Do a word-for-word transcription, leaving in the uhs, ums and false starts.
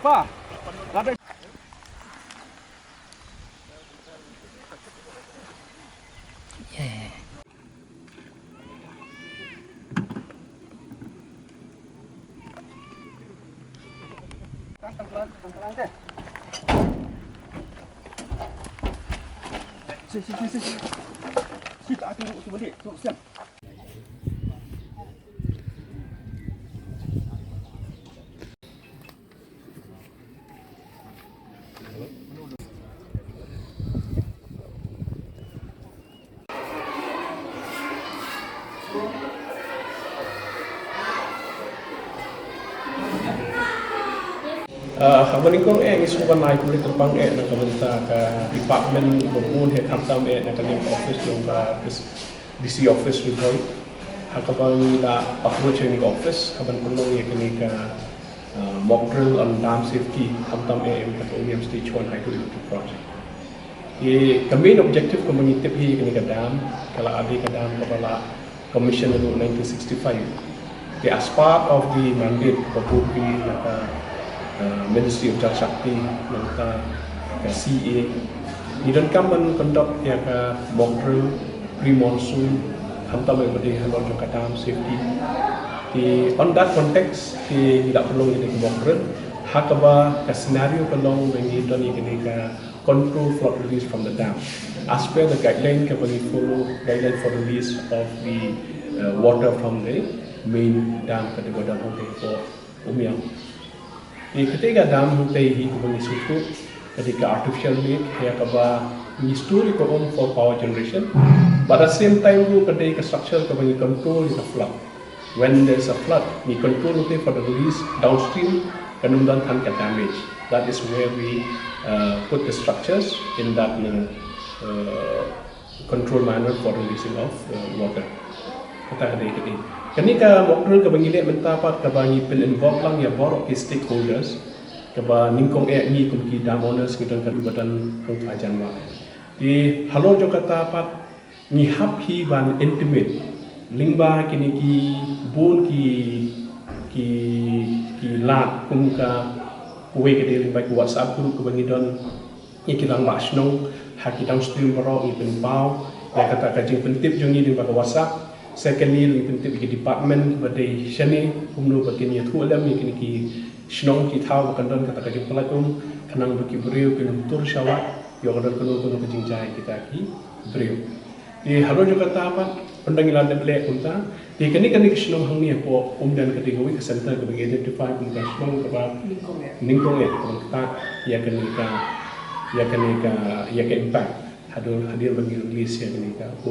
Ah, ha kaba nyngkong eh ngi sngewbha ai khublei kyrpang eh na ka bynta ka department ba bun eh, khamtam eh na ka liang office jong ka D C office Ri Bhoi. Ha kaba ngi la approach ïa kane ka office ha ban pynlong ïa kane ka, ah, mock drill on dam safety, khamtam eh ïa ka Umiam Stage One Hydroelectric Project. Ïa ka main objective kaba ngi tip hi ïa kane ka dam ka la dei ka dam kaba la commission naduh nineteen sixty-five. Te as part of the mandate kaba buh hi na ka, uh, Ministry of Jal Shakti, na ka, ka C A, ngi donkam ban conduct ïa ka mock drill pre-monsoon, khamtam eh ba dei halor jong ka dam safety. Te on that context te ngi la pynlong ïa ka mock drill ha kaba ka scenario ka long ba ngi don ïa kane ka control flood release from the dam. As per the guideline kaba ngi follow, guideline for release of the, uh, water from the main dam ka dei ka dam Hangtei for Umiam. Ïa kata ka dam Hangtei hi kaba ngi sngewthuh ka dei ka artificial lake, ïa kaba ngi store ïa ka um for power generation. But at the same time ruh ka dei ka structure kaba ngi control ïa ka flood. When there's a flood, ngi control ïa ka for the release downstream, kan ym don than ka damage. That is where we, uh, put the structures in that, uh, uh, control manner for releasing of, uh, water. Kata ka dei ka dei. Kane ka mock drill kaba ngi leh mynta pat kaba ngi pyn-involve lang ïa baroh ki stakeholders, kaba nyngkong eh ngi kum ki dam owners ngi don ka dei ba don hangta jan wah. Te halor jong kata pat ngi hap hi ban intimate lyngba kine ki bun ki, ki, ki lad kum ka kawei ka dei lyngba ki WhatsApp group kaba ngi don ïa ki rangbah shnong ha ki downstream baroh, ngi pynpaw ïa kata ka jingpyntip jong ngi lyngba ka WhatsApp. Secondly ngi pyntip ïa ki department ba dei shane kumno ba kin ïathuh lem ïa kine ki shnong ki thaw ba kan don kata ka jingpyllait um, khnang ba ki briew kin ym tur shawat ïoh ka don kano kano ka jingjia ïa kita ki briew. Te halor jong kata pat, ynda ngi la dep leh kumta, te kane kane ka shnong hangne hapoh Umden ka dei kawei ka center kaba ngi identify kum ka shnong kaba nyngkong eh kaba ktah ïa kane ka, ïa kane ka, ïa ka impact hadien, hadien ba ngi release ïa kane ka